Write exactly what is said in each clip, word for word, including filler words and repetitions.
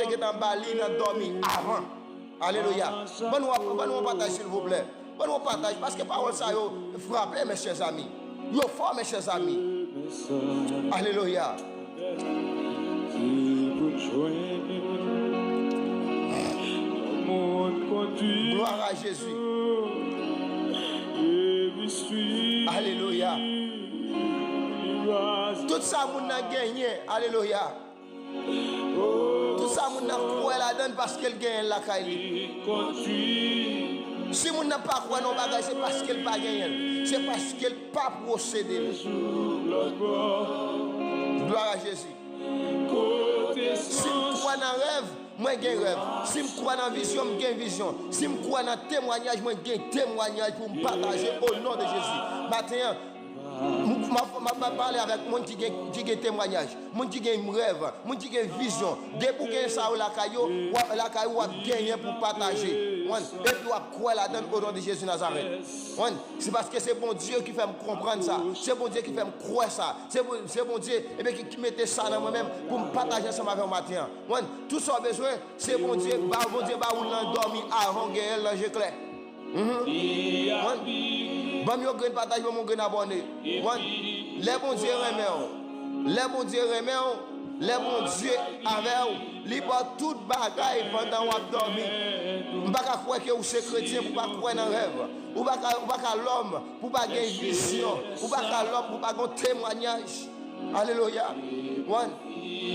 gentan ba li nan dòmi avan. Alelouya. Ban nou, ban nou yon pataj, silvouplè. Ban nou yon pataj, paske pawòl sa yo frape, mes chers amis. Yo fò, mes chers amis. Alelouya. Glwa a Jezi. Alelouya. Tout sa moun nan genyen, alelouya. Tout sa moun nan kwè ladan l paske l genyen l lakay li. Si moun nan pa kwè nan yon bagay, se paske l pa genyen l. Se paske l pa pwosede l. Glwa a Jezi. Si m kwè nan rèv, mwen gen rèv. Si m kwè nan vizyon, m gen vizyon. Si m kwè nan temwanyaj, mwen gen temwanyaj pou m pataje o non de Jezi. Maten an, m, m ap, m ap, m ap pale avèk moun ki gen, ki gen temwanyaj, moun ki gen rèv, moun ki gen vizyon. Depi w gen sa yo lakay yo, w ap, lakay ou w ap genyen pou pataje. Konprann? Epi w ap kwè ladan l o non de Jezi Nazarèt. Konprann? Se paske se Bondye ki fè m konprann sa. Se Bondye ki fè m kwè sa. Se Bon-, se Bondye, ebyen, ki, ki mete sa nan mwen menm pou m pataje ansanm avè w maten an. Konprann? Tout sa w bezwen, se Bondye ba, Bondye ba ou l nan dòmi avan w genyen l nan je klè. Mhm. Konprann? Ban m yon grenn pataj, ban m yon grenn abòne. Konprann? Lè Bondye renmen w, lè Bondye renmen w, lè Bondye avè w, li ba w tout bagay pandan w ap dòmi. M pa ka kwè ke ou se kretyen pou w pa kwè nan rèv. Ou pa ka, ou pa ka lòm pou w pa gen vizyon. Ou pa ka lòm pou w pa gen temwanyaj. Alelouya. Konprann?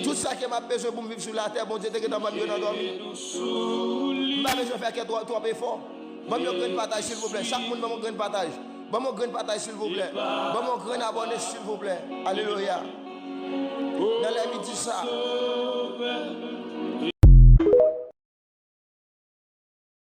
Tout sa ke m ap bezwen pou m viv sou latè, Bondye te gentan ban m yo nan dòmi. M pa bezwen fè kè twò, twòp efò. Ban m yon grenn pataj, silvouplè. Chak moun, ban m yon grenn pataj. Ban m yon grenn pataj, silvouplè. Ban m yon grenn abòne, silvouplè. Alelouya. Nan lè midi sa,